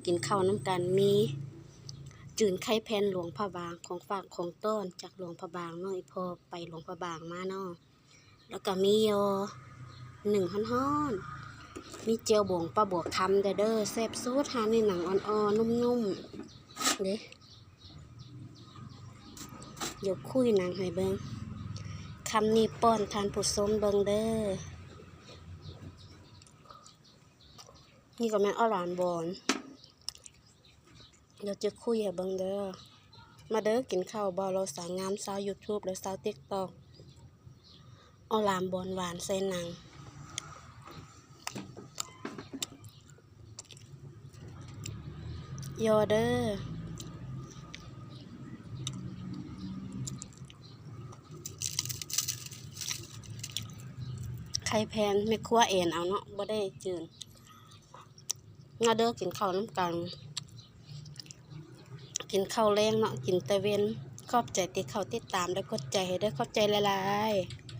ກິນເຂົ້ານຳກັນ ມີຈືນໄຂ່ແຜ່ນຫຼວງພະບາງ ຂອງຝາກຂອງຕ້ອນຈາກຫຼວງພະບາງເນາະ ອີ່ພໍ່ໄປຫຼວງພະບາງມາເນາະ ແລ້ວກະມີຍໍໜຶ້ງຮ້ອນໆ ມີແຈ່ວບົງປາບົວຄຳແດ່ເດີ ແຊບສຸດ ຮ້ານນີ້ໜັງອ່ອນໆ ນຸ້ມໆ ເດ້ ດຽວຄຸຍໜັງໃຫ້ເບິ່ງ ຄຳນີ້ປ້ອນທ່ານຜູ້ຊົມເບິ່ງເດີ ນີ້ກໍແມ່ນເອົາຫຼາມບອນ ດຽວຈະຄຸຍໃຫ້ເບິ່ງເດີ ມາເດີກິນເຂົ້າ ບ່າວຫຼໍ່ສາວງາມ ຊາວຢູທູບ ແລະ ຊາວຕິກຕັອກ ເອົາຫຼາມບອນຫວານໃສ່ໜັງ ຍໍເດີ ໄຂ່ແຜ່ນແມ່ຄົວແອນເອົາເນາະ ບໍ່ໄດ້ຈືນ ມາເດີກິນເຂົ້ານຳກັນ ກິນເຂົ້າແລງເນາະ ກິນແຕ່ເວັນ ຂອບໃຈທີ່ເຂົ້າຕິດຕາມ ແລະ ກົດໃຈໃຫ້ເດີ ຂອບໃຈຫຼາຍໆ.